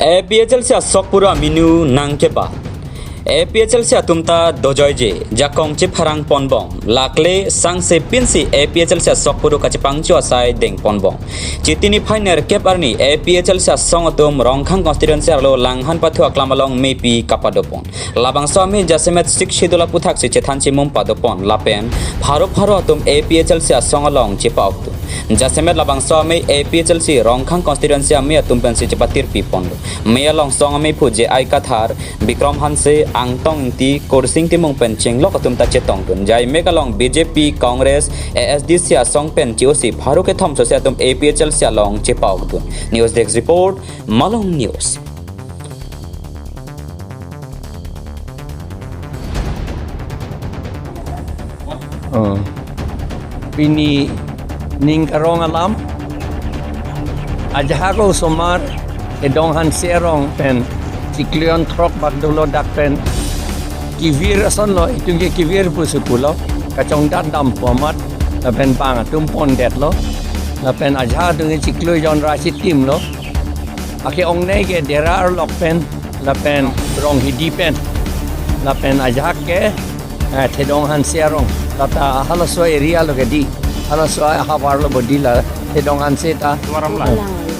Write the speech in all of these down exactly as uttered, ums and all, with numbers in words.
A P H L C asok puru aminu nangkebat. A P H L C atum ta dojoije, jakong chepharang ponbom. Lakle sangse pinsi A P H L C asok puru kachepangcho asai deng ponbom. Chiti niphai nerkep arni A P H L C asong atum Rongkhang constituency arlo Langhan Pathu aklam along mepi kapadopon. Labangso amei jasemet Sixth Schedule aputhak si chethan chimum padopon lapen pharo pharo atum A P H L C asong along chepa-okdun. Jasemet labangso amei A P H L C Rongkhang constituency amei atum pensi chepatirpi ponlo. Mei along song ameiphu J I Kathar, Bikram Hanse, Angtong Ingti, Kursing Timung pen chenglok atum ta chetongdun. Jai mei along B J P, Congress, A S D C asong pen che-osi pharo kethom sose atum A P H L C along chepa-okdun. News Desk Report, Malong News. Oh. Pini ning karong alam. Ajahak osomar Thedong Hanse arong pen chiklo jon throk bak dolo dak pen kevir asonlo, itum ke kevir pusi pulo, kachongdat dampo amat, lapen bang atum pondetlo, lapen ajahak atum ke chiklo jon ra chitimlo. Ake-ongnei ke Dera arlok pen, lapen Ronghidi pen, lapen ajahak ke, eh, Thedong Hanse arong. Lata halaso area lo ke di, halaso havar lo bodi la Thedong Hanse ta. Duar Amla.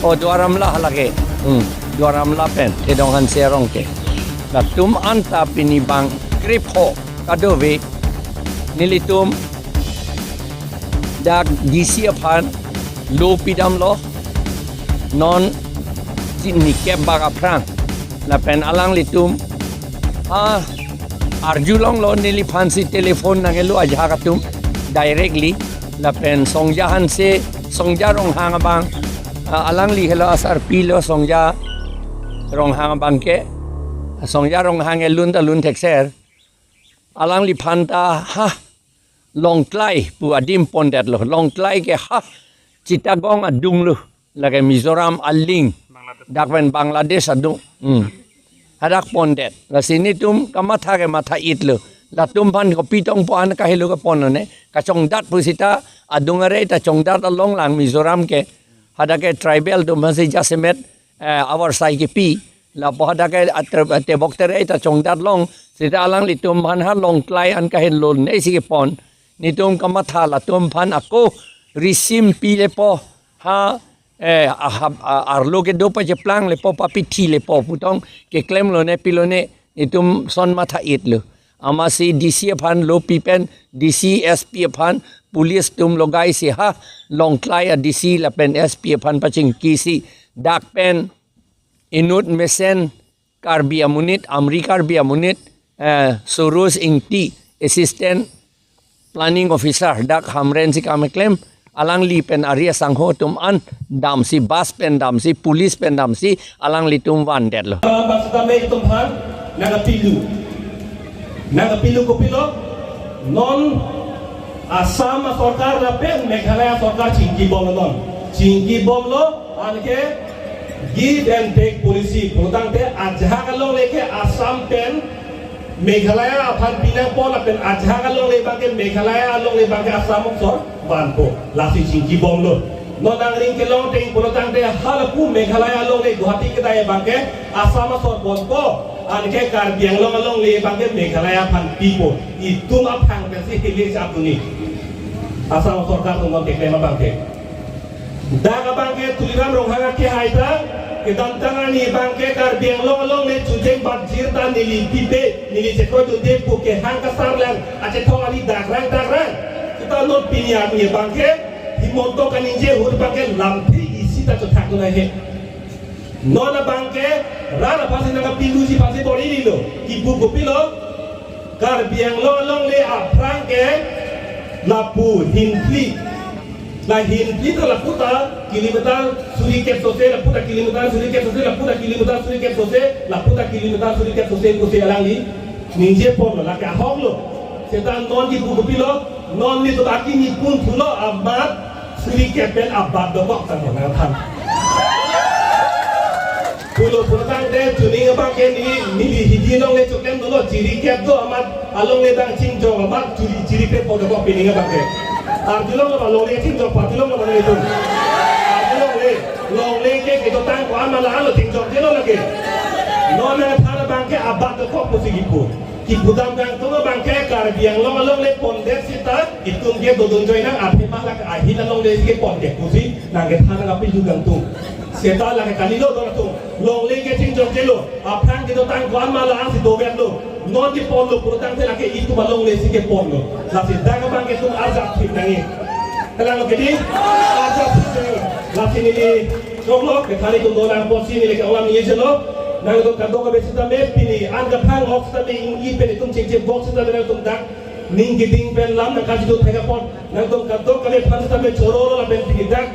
Oh, Duar Amla hala ke. Hmm, Duar Amla pen Thedong Hanse arong ke. Latum anta pini bang krip ho kadokave nelitum dak D C aphan lo pidamlo, non chini kep bak aphrang. Lapen alanglitum, ah, arjulonglo, neliphansi telephone nangkelo ajahak atum directly. Lapen Songja Hanse, Songja Ronghang abang, ah, alangli helo asarpi lo Songja Ronghang abang ke. Songja Ronghang ke lun ta lun thekser. Alangliphan ta ha Longtlai pu adim pondetlo. Longtlai ke ha Chittagong adung lo. Lake Mizoram aling. Dak pen Bangladesh adung. Hmm. Hadak pondet. Lasi netum kamatha ke matha-itlo. Latum aphan kopi tong po an kahelo kepon lone. Kachongdat pusita adung arei ta chongdat along lang Mizoram ke. Hadak ke tribal atum aphansi jasemet, eh, avarsai kepi. Lapu hadak ke atre-, tebok terei ta chongdat long, seta alanglitum aphan ha Longtlai an kahenlo nei si kepon. Netum kamatha latum aphan ako risim pilepo, ha, eh, ahap, a-, arlo kedo pacheplang lepo, papithi lepo pu tong keklem lone pi lone, netum son matha-itlo. Amatsi D C aphan lo pi pen, D C, S P aphan, police atum logai si ha Longtlai a D C lapen S P aphan pachingki si dak pen inut mesen Karbi amonit, Amri Karbi amonit, eh, Surus Ingti, Assistant Planning Officer, dak Hamren si kam keklem, alangli pen ari asangho atum an damsi, bus pen damsi, police pen damsi, alanglitum vandetlo. Basta me itum aphan nangpilu. Nangpilu kopilo, non Assam sorkar lapen Meghalaya sorkar chingkibomlo non. Chingkibomlo, anke give and take policy. Pulotangte ajahak alongle ke Assam pen Meghalaya aphan pinangpo lapen ajahak alongle abangke Meghalaya alongle abangke Assam asor vanpo. Lasi chingkibomlo. Non angring kelongteng pulotangte halapu Meghalaya alongle Guwahati kedai abangke Assam asor ponpo. Anke Karbi Anglong alongle abangke Meghalaya aphan pipo. Itum aphang pensi hilis apuni. Assam sorkar atum non keklem abangke. Dak abangke Tuliram Ronghang akehai ta, kedamtang arni abangke Karbi Anglong alongle chojeng batjir ta neli pipe, neli chekroidunde pu kehang kasarlang, achethong ari dakrang dakrang. Seta non pini arni abangke, Himanta kaningje ahut abangke lamthe isi ta chothak nang he. Non abangke, rat aphansi nangpiluji aphansi bor-ilo, kipu kopilo, Karbi Anglong alongle aphrang ke lapu Hinphli. La Hinphli ta lapu ta kilometer suri kep sose, lapu ta kilometer suri kep sose, lapu ta kilometer suri kep sose, lapu ta kilometer suri kep sose, kose alangli ningje ponlo, lake ahoklo. Seta non kipu kopilo, non netum akimi pun thulo amat suri kep pen abat dokok tang nangthan. Pulo pulotangte chuning abangke neli, neli hidi alongle choklem dolo, chiri kep do amat alongle dang chingjong amat chiri, chiri kep po dokok pining abangke. Arjulonglo ba longle chingjong, arjulonglo ba longle tum. Arjulongle, longle ke kedotang ko Mala alo ting jok jelo lake. Non nangthan abang ke abat dokok pusi kipu. Kipudam kangtung abang ke Karbi Anglong alongle pondet seta itum ke dodun joinang aphi ma lake ahil alongle si ke pondet pusi nangkethan nangpi ju kangtung. Seta lake kalilo don atum. Longle ke ting jok jelo. Aphrang kedotang ko-an mala si dovetlo. Non keponlo purutangte lake itum alongle si keponlo. Lasi dak abang ke itum arjap thip nangji. Kalang ke di? Arjap thip nangji. Lasi neli choklo, kethari tum dolang apotsi neli ke-ong alam neli jelo. Nangtum kadokave sitame pini an kaphang ok sitame ingki pen itum chingchip bok sitame nangtum dak ning keding pen lam nangkachidun thek apot. Nangtum kadokave aphan sitame chorolo lapen pini dak